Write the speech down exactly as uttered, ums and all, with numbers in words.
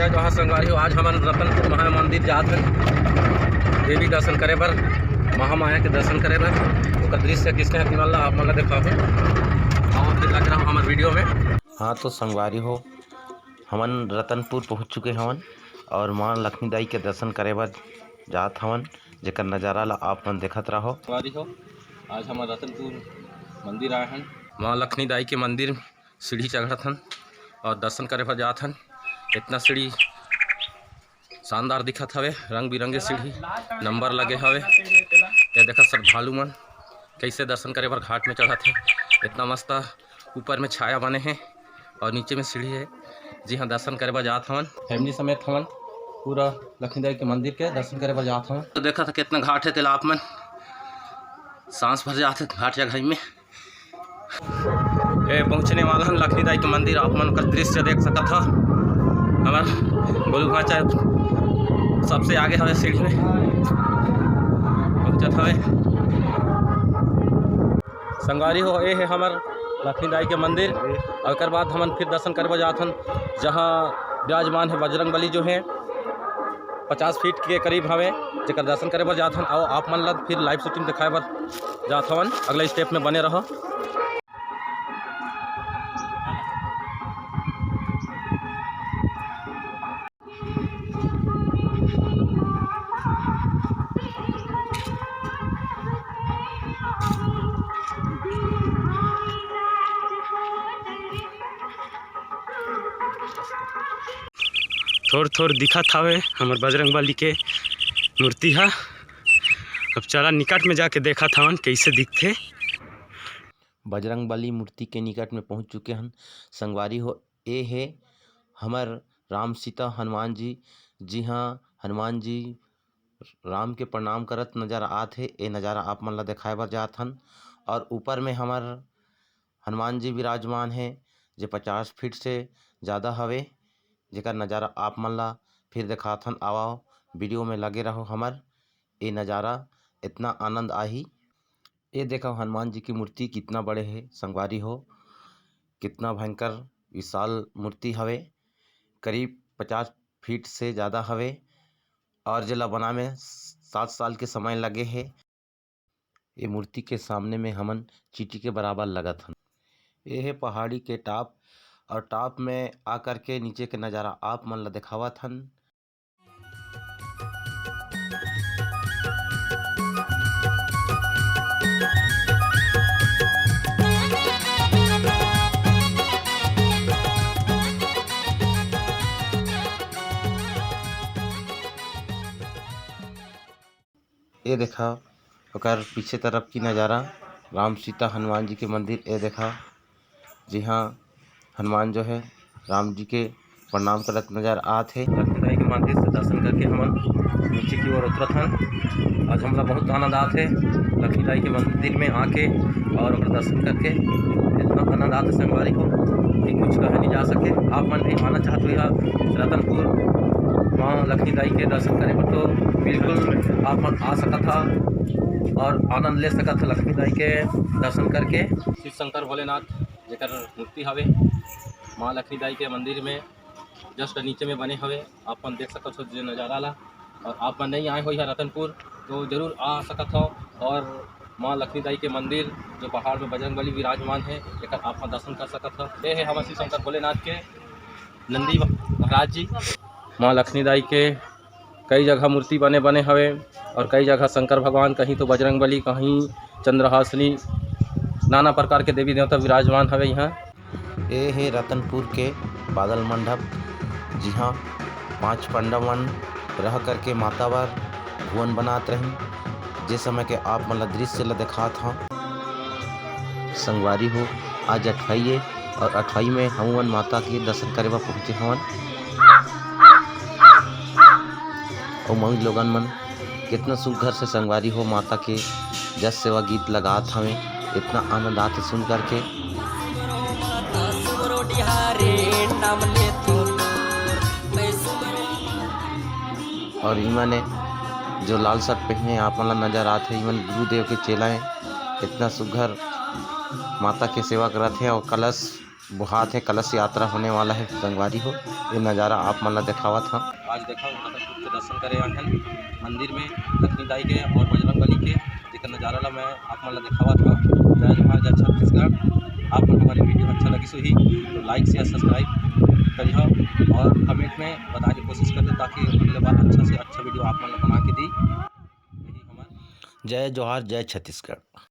जय जोहार संगवारी हो, आज हमन रतनपुर महामाया मंदिर जात हन देवी दर्शन करे बर, महामाया के दर्शन करे बर। ओकर दृश्य किसने हती मन ला आप मन ला देखाहूँ। आओ फिर लग रहा हमर वीडियो में। हाँ तो संगवारी हो, हमन रतनपुर पहुँच चुके हवन और माँ लक्ष्मी दाई के दर्शन करे बर जात हवन, जेकर नजारा ला आप मन देखत रहो। संगवारी हो, आज हमन रतनपुर मंदिर आए हन। माँ लक्ष्मी दाई के मंदिर सीढ़ी चढ़त हन और दर्शन करे बर जात हन। इतना सीढ़ी शानदार दिखत हवे, रंग बिरंगे सीढ़ी नंबर लगे हवे। ये देखा श्रद्धालु मन कैसे दर्शन करे बर घाट में चढ़त हे। इतना मस्त ऊपर में छाया बने हे और नीचे में सीढ़ी हे। जी हाँ, दर्शन करे बर जात हवन, फैमिली समेत हवन, पूरा लक्ष्मी दाई के मंदिर के दर्शन करे बर जात हवन। तो देखा था कितना घाट है, तेला आप मन सांस भर जात है घाट जगह में। ए, पहुँचने वाला हन लक्ष्मी दाई के मंदिर, आप मन ओकर दृश्य देख सकत ह। हमर गोलू भांचा सबसे आगे हवे सीढ़ी में पहुँचत हवे। संगवारी हो, ए हे हमर लक्ष्मी दाई के मंदिर। और एकर बाद हमन फिर दर्शन करे बर जात हन, जहाँ विराजमान है बजरंग बली, जो है पचास फीट के करीब हवे, जेकर दर्शन करे बर जात हन। आओ आप मन ला फिर लाइव शूटिंग दिखाए बर जात हवन, अगला स्टेप में बने रहो। थोर थोर दिखत हावे हमर बजरंग बली के मूर्ति हा। अब चला निकट में जाके देखत हवन कैसे दिखथे। बजरंग बली मूर्ति के निकट में पहुंच चुके हन संगवारी हो। ए हे हमर राम सीता हनुमान जी। जी हाँ, हनुमान जी राम के प्रणाम करत नजर आत हे। ए नजारा आप मन ला देखाए बर जात हन। और ऊपर में हमर हनुमान जी विराजमान हे, जे पचास फीट से ज़्यादा हवे, जेकर नजारा आप मन ला फिर देखात हन। आवा, वीडियो में लगे रहो हमर। ए नजारा इतना आनंद आही। ए देखो हनुमान जी की मूर्ति कितना बड़े हे संगवारी हो, कितना भयंकर विशाल मूर्ति हवे। करीब पचास फीट से ज़्यादा हवे और जेला बना में सात साल के समय लगे हे। ये मूर्ति के सामने में हमन चींटी के बराबर लगत हन। ये हे पहाड़ी के टॉप और टॉप में आकर के नीचे के नज़ारा आप मन ला देखावत हन। ए देखा ओकर पीछे तरफ की नज़ारा, राम सीता हनुमान जी के मंदिर। ए देखा, जी हाँ, हनुमान जो है राम जी के प्रणाम करत नजर आत हे। लक्ष्मी दाई के मंदिर से दर्शन करके हमन नीचे की ओर उतरत हन। आज हमला बहुत आनंद आत हे लक्ष्मी दाई के मंदिर में आके और ओकर दर्शन करके। इतना आनंद आत हे संगवारी हो कि कुछ कहे नहीं जा सके। आप मन भी आना चाहत हो यहाँ रतनपुर माँ लक्ष्मी दाई के दर्शन करे बर, तो बिल्कुल आप मन आ सकत हा और आनंद ले सकत हा लक्ष्मी दाई के दर्शन करके। शिव शंकर भोलेनाथ जेकर मूर्ति हवे माँ लक्ष्मी दाई के मंदिर में just नीचे में बने हवे। आप मन देख सकत हो जे नज़ारा ला। और आप मन नहीं आए हो यहाँ रतनपुर तो जरूर आ सकत हो। और माँ लक्ष्मी दाई के मंदिर जो पहाड़ में बजरंग बली विराजमान है, एकर आप मन दर्शन कर सकत हो। ये है हमर शिव शंकर भोलेनाथ के नंदी महाराज जी। माँ लक्ष्मी दाई के कई जगह मूर्ति बने बने हवे और कई जगह शंकर भगवान, कहीं तो बजरंग बली, कहीं चंद्रहासिनी, नाना प्रकार के देवी देवता विराजमान हवे यहाँ। ए हे रतनपुर के बादल मंडप, जिहाँ पांच पंडा मन रह करके माता बर भुवन बनात रहिन, जे समय के आप मन ला दृश्य ला देखात हव। संगवारी हो, आज अठवाई ए और अठवाई में हमन माता के दर्शन करे बर पहुँचे हवन। अउ मौज लोगन मन कितना सुग्घर से संगवारी हो माता के जस सेवा गीत लगात हवे, इतना आनंद आथे सुन करके। और इमा ने जो लाल शर्ट पहने आप मन ला नजर आत हे, इमन गुरुदेव के चेला हे। इतना सुग्घर माता के सेवा करत हे और कलश बोहात हे, कलश यात्रा होने वाला हे संगवारी हो। ये नजारा आप मन ला देखावत हन। आज देखा, माता के दर्शन करे आए हन मंदिर में, लक्ष्मी दाई के और बजरंग बली के, जेकर नजारा ला मैं आप मन ला देखावत हन। जय जोहार, जय छत्तीसगढ़। आप मन हमारी वीडियो अच्छा लगिस होही तो like, share, subscribe करिहो और comment में बताए के कोशिश करते, ताकि अगले बार अच्छा से अच्छा वीडियो आप मन ला बना के दी। यही हमार जय जोहार, जय छत्तीसगढ़।